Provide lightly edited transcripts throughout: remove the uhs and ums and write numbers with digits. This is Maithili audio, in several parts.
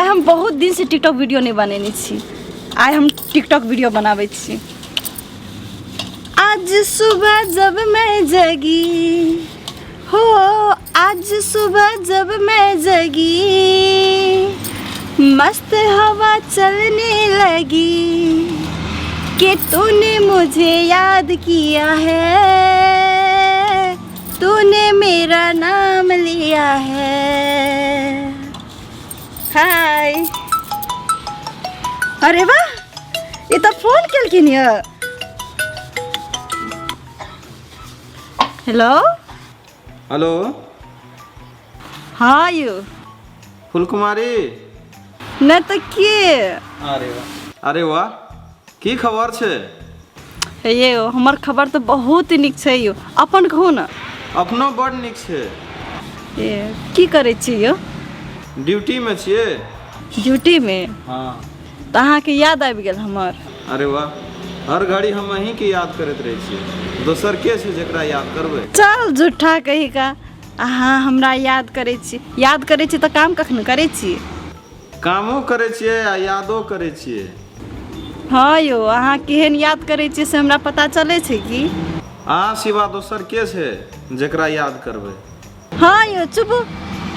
आइ हम बहुत दिनसँ टिकटॉक वीडियो नहि बनेने छी। आइ हम टिकटॉक वीडियो बनाबै छी। आज सुबह जब मैं जगी हो, आज सुबह जब मैं जगी, मस्त हवा चलने लगी कि तूने मुझे याद किया है, तूने मेरा नाम लिया है। हाय, अरे वाह, ये तो फोन केलखिन यऽ। हेलो। हेलो। हाँ यौ। फुलकुमारी? नहि तऽ के? अरे वाह, अरे वाह, की खबर छै? हे यौ, हमर खबर तऽ बहुत नीक छै यौ, अपन कहू ने। अपनो बड़ नीक छै। ए, की करै छी यौ? ड्यूटीमे छियै। ड्यूटीमे? हँ। तऽ अहाँके याद आबि गेल हमर? अरे वाह, हर घड़ी हम अहीँके याद करैत रहै छियै, दोसर के छै जकरा याद करबै? चल झूठा कही का, अहाँ हमरा याद करै छी। याद करै छी तऽ काम कखन करै छी? कामो करै छियै आ यादो करै छियै। हँ यौ, अहाँ केहन याद करै छियै से हमरा पता चलै छै की? अहाँ सिवा दोसर के छै जकरा याद करबै? हँ यौ, चुप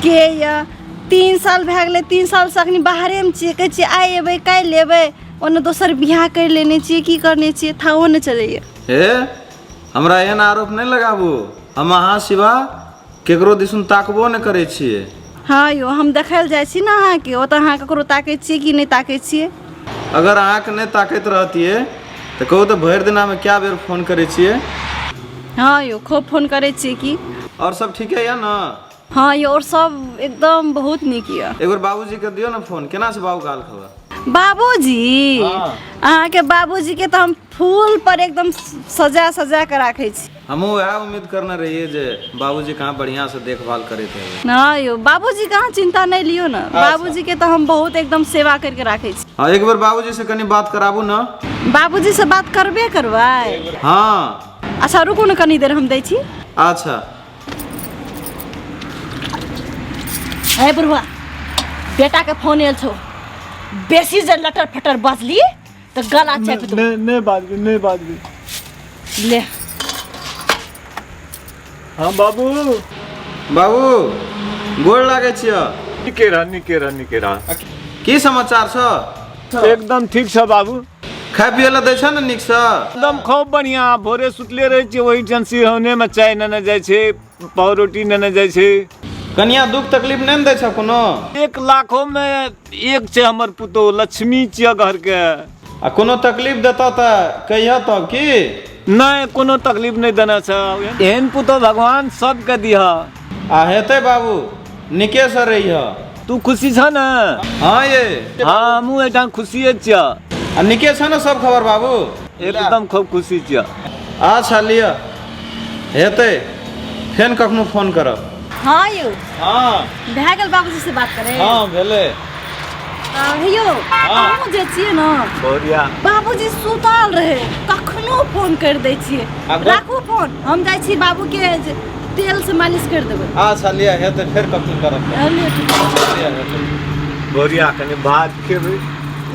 के यऽ। 3 साल भए गेलै, 3 सालसँ अखनी बाहरेमे छियै। कहै छियै आइ एबै, काल्हि एबै, ओन्ने दोसर बियाह करि लेने छियै, की करने छियै थाहो नहि चलैए। हे, हमरा एहन आरोप नहि लगाबू। हम अहाँ सिवा केकरो दिसन ताकबो नहि करै छियै। हँ यौ, हम देखै लए जाइ छी ने अहाँके, ओतऽ अहाँ ककरो ताकै छियै कि नहि ताकै छियै? अगर अहाँके नहि ताकैत रहतियै तऽ कहू तऽ भरि दिनामे कए बेर फोन करै छियै? हँ यौ, खूब फोन करै छियै की। आओर सब ठीके यऽ ने? हँ यौ, आओर सब एकदम बहुत नीक यऽ। एक बेर बाबूजीके दियौ ने फोन, केना छै बाबूके हाल खबर? बाबूजी? हाँ। अहाँके बाबूजी के तऽ हम फूल पर एकदम सजा सजा के राखै छी। हमहूँ वएह उम्मीद करने रहियै जे बाबूजी कहाँ बढ़िआँ से देखभाल करैत हेबै। ना यौ, बाबूजी के अहाँ चिंता नहि लियौ ने। बाबूजी के तऽ हम बहुत एकदम सेवा करके राखै छी। हँ, एक बेर बाबूजी से कनि बात कराबू ने। बाबूजी से बात करबे करबै? हँ। अच्छा रुकू ने कनी देर, हम दै छी। अच्छा। हे बुढ़वा, बेटा के फोन आयल छौ, बेसी जे लटर फटर बजली तऽ गला चापि दो। नहि, नहि बाजबी, नहि बाजबी। ले। हाँ बाबू। बाबू, गोर लागै छियौ। नीके रह, नीके रह, नीके रह। की समाचार छौ? एकदम ठीक छ बाबू। खाय पियै लए दै छ ने नीकसँ? एकदम खूब बढ़िया। भोरे सुतले रहै छियै, ओहिठाम सिरहने मे चाय नेने जाइ छै, पावरोटी नेने जाइ छै। कनिया दुख तकलीफ नहि ने दै छ कोनो? एक लाखो मे एक छै हमर पुतोह, लक्ष्मी छियै घर के। आ कोनो तकलीफ देतऽ तऽ कहिह तब की? नहि, कोनो तकलीफ नहि देने छै। एहन पुतोह भगवान सबके दिह। आ हेतै बाबू, नीकेसँ रहिह। तू खुशी छ ने? हाँ ये। हाँ, हमहूँ एहिठाम खुशिए छियै। आ नीके छ ने सब खबर बाबू? एकदम खूब खुशी छियै। अच्छा लिअ, हेतै, फेन कखनो फोन करब। हाँ यौ। हाँ। भए गेल बाबूजी से बात करे? हाँ, भेलै। हे यौ, हमहूँ जे छियै ने, बढ़िया। बाबूजी सुतल रहे, कखनो फोन कर दै छियै। राखू फोन, हम जाइ छी बाबूके जे तेल से मालिश कर देबै। अच्छा लिअ, हेतै, फेर कखनो करब। लिअ, ठीक छै। लिअ, हेतै। बढ़िया, कनि भात खेबै।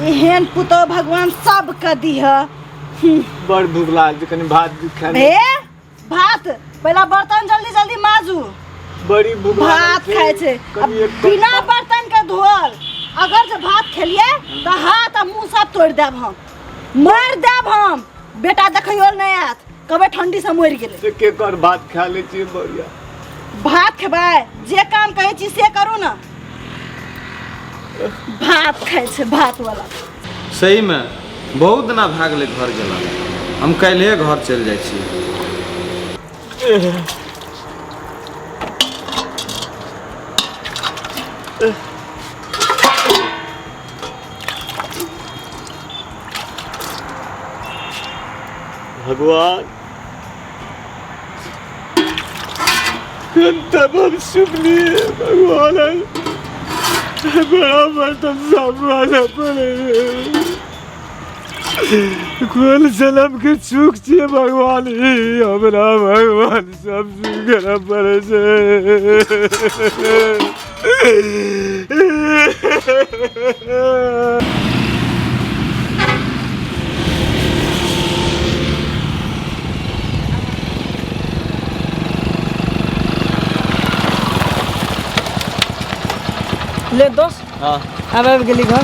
एहन पुतोह भगवान सबके दिह। बड़ भूख लागल छै, कनि भात खा ले। हे भात, पहिला बर्तन जल्दी जल्दी माजू। बड़ी भूख लागल भात खाइ छै कनि एक कप बिना बर्तन के धोअल। अगर जे भात खेलिए तऽ हाथ आ मुंह सब तोड़ि देब हम, मारि देब हम। बेटा देखैयो नहि आयत, कहबै ठंडी से मरि गेलै। एक एक और भात खा लै छियै बढ़िया। भात खेबै? जे काम कहै छी से करू ने। भात खाइ छै भात वाला। सहीमे बहुत दिना भए गेलै घर गेला। हम काल्हिए घर चलि जाइ छी। भगवान, तब हम सुनलिए भगवान, बड़ा बर्तन साफ वाला पड़े। कोन जन्म के चूक छियै भगवान ई हमरा? भगवान, सब सुख करऽ पड़ै छै। ले दोस्त। हाँ। आब आबि गेली घर,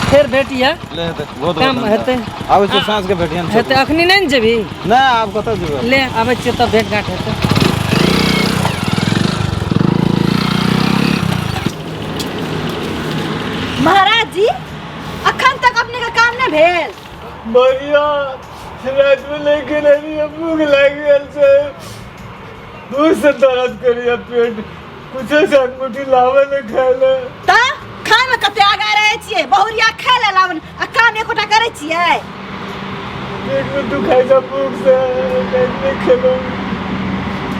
फेर भेटिया। ले हेतै, बहुत काम बहुत हेतै। आबै छियै साँझ के भेटियन। हेतै, अखनी नहि ने जेबही? नहि, आब कतऽ जेबै। ले आबै छियै तब भेट घाट हेतै। महाराज जी, अखन तक अपने के काम नहि भेल? बढ़िया राति में लेके रही, भूख लागि गेल छै, भूख से दर्द करिया पेट, कुछो साग मुठी लावे ने खाय ले। त खाय में कते आगा रहै छियै, बहुरिया खाय ले लावन आ काम एकोटा करै छियै? पेट में दुखाइ छै भूख से, नहीं खेलौ।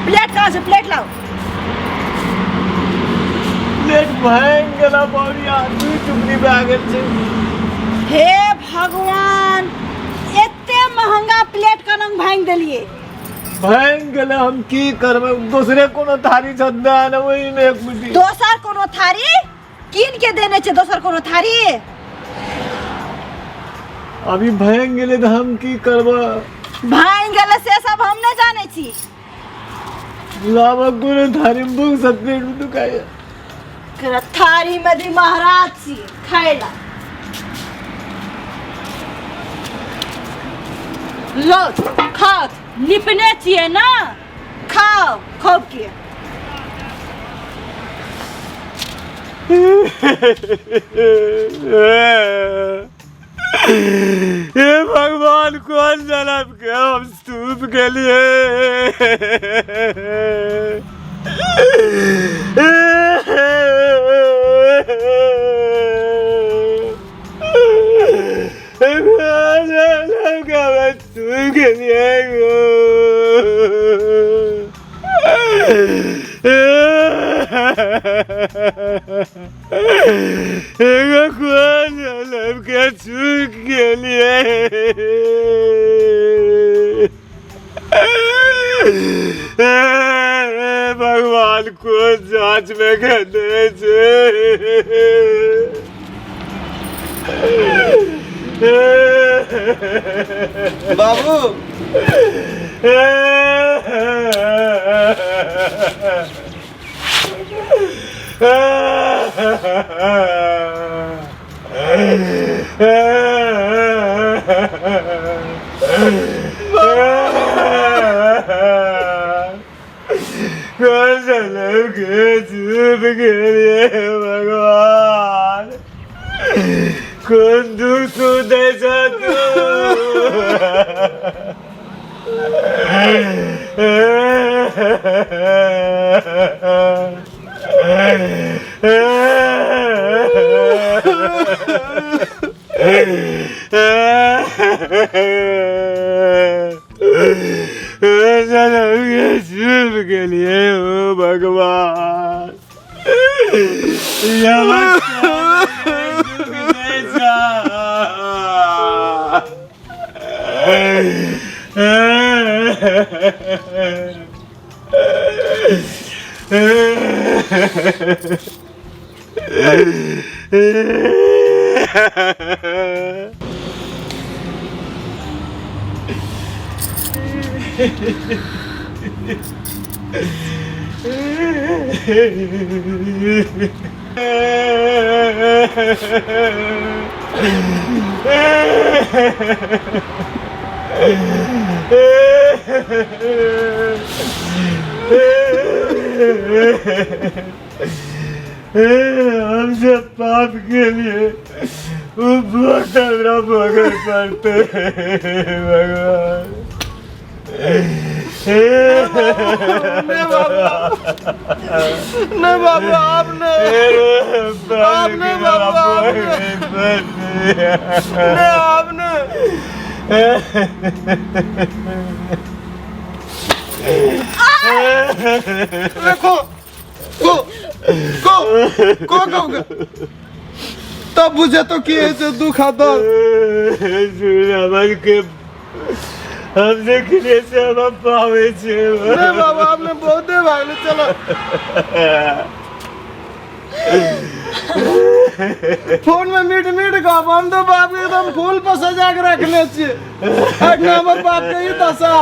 प्लेट कहाँ छै? प्लेट लाओ। प्लेट भांग गेला बहुरिया, दू टुकड़ी भए गेल छै। हे भगवान, एते महंगा प्लेट कनंग भांग देलिए? भांग गेलै, हम की करबै? दोसरे कोनो थारी छ दए ने ओहिमे एक मुट्ठी। दोसर कोनो थारी कीन के देने छै? दोसर कोनो थारी? अभी भांग गेलै तऽ हम की करबै? भांग गेलै से सब हम नहि जानै छी। लाबऽ कोनो थारी, भूख से पेट में दुखाइया। एकरा थारी में भी महाराज छी खाय ला। लो खाओ, निपने छियै ना, खाओ खूब के। हे भगवान, कौन जन्म के हम स्तूप के लिए। कौन जन्म के हम स्तूप के लिए। एगो कोन जन्म के चूक गेलिए। भगवान को जांच में गंदे छे। बाबू। भगवान, कोन दुख सुनै छ तू? चुप गेलिए ओ भगवान। हमसे पाप के लिए वो बहुत हमरा भोगे पड़ते भगवान। नहीं बाबू, आप नहीं, आप नहीं बाबू, आप नहीं, आप नहीं। देखो को को को को तब बुझे तो की है दुख आ दर्द। हमर के हमसे किने से हम पावे छे। नहीं बाबा, आपने बहुत दे भाग ले, चलो। फोन में मीठ मीठ गप। हम तो बाप के एकदम फूल पर सजा के रखने छियै, अखन हमर बाप के ई दशा।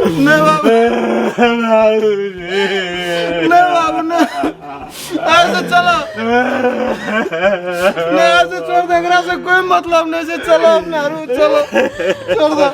नहीं बाबू, नहीं बाबू, नहीं, ऐसे चलो नहीं, ऐसे छोड़ दे, एकरा से कोई मतलब नहीं से। चलो अपने हरू, चलो छोड़ दो।